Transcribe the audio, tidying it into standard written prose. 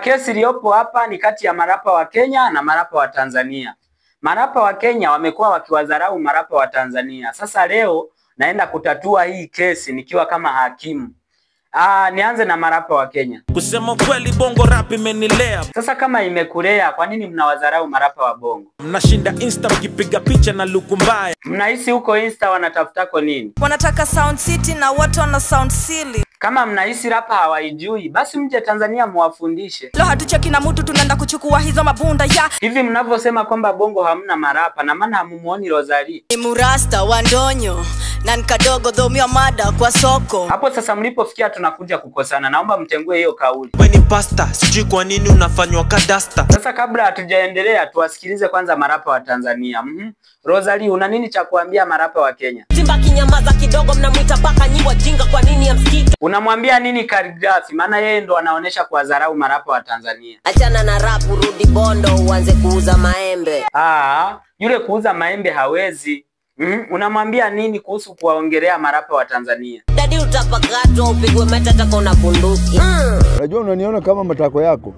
Kesi iliyopo hapa ni kati ya marapa wa Kenya na marapa wa Tanzania. Marapa wa Kenya wamekuwa wakiwadharau marapa wa Tanzania. Sasa leo naenda kutatua hii kesi nikiwa kama hakimu. Nianze na marapa wa Kenya. Kusema kweli bongo rap imenilea. Sasa kama imekulea, kwa nini mnawadharau marapa wa bongo? Mnashinda Insta mkipiga picha na luku mbaya. Mnahisi huko Insta wanatafutako nini? Wanataka Sound City na watu wana sound silly. Kama mnahisi rapa hawaijui, basi mje Tanzania muwafundishe. Leo hatucheki na mtu, tunaenda kuchukua hizo mabunda ya. Hivi mnavyosema kwamba bongo hamna marapa, na maana hamumuoni Rosalie. Ni murasta wa ndonyo na nikadogo dhomia mada kwa soko. Hapo sasa mlipofikia tunakuja kukosana. Naomba mtengue hiyo kauli. Wewe ni pasta, sijui kwa nini unafanywa kadasta. Sasa kabla hatujaendelea tuwasikilize kwanza marapa wa Tanzania. Rosalie, una nini cha kuambia marapa wa Kenya? Simba kinyamaza kidogo mnamuita paka nyi wajinga, kwa nini amsikiki? Unamwambia nini Khaligraph? Maana yeye ndo anaonesha kuwadharau marapa wa Tanzania. Achana na rap, rudi Bondo uanze kuuza maembe. Yule kuuza maembe hawezi. Unamwambia nini kuhusu kuwaongelea marapa wa Tanzania? Dadi utapakatwa upigwe meta taka una bunduki. Unajua unaniona kama matako yako.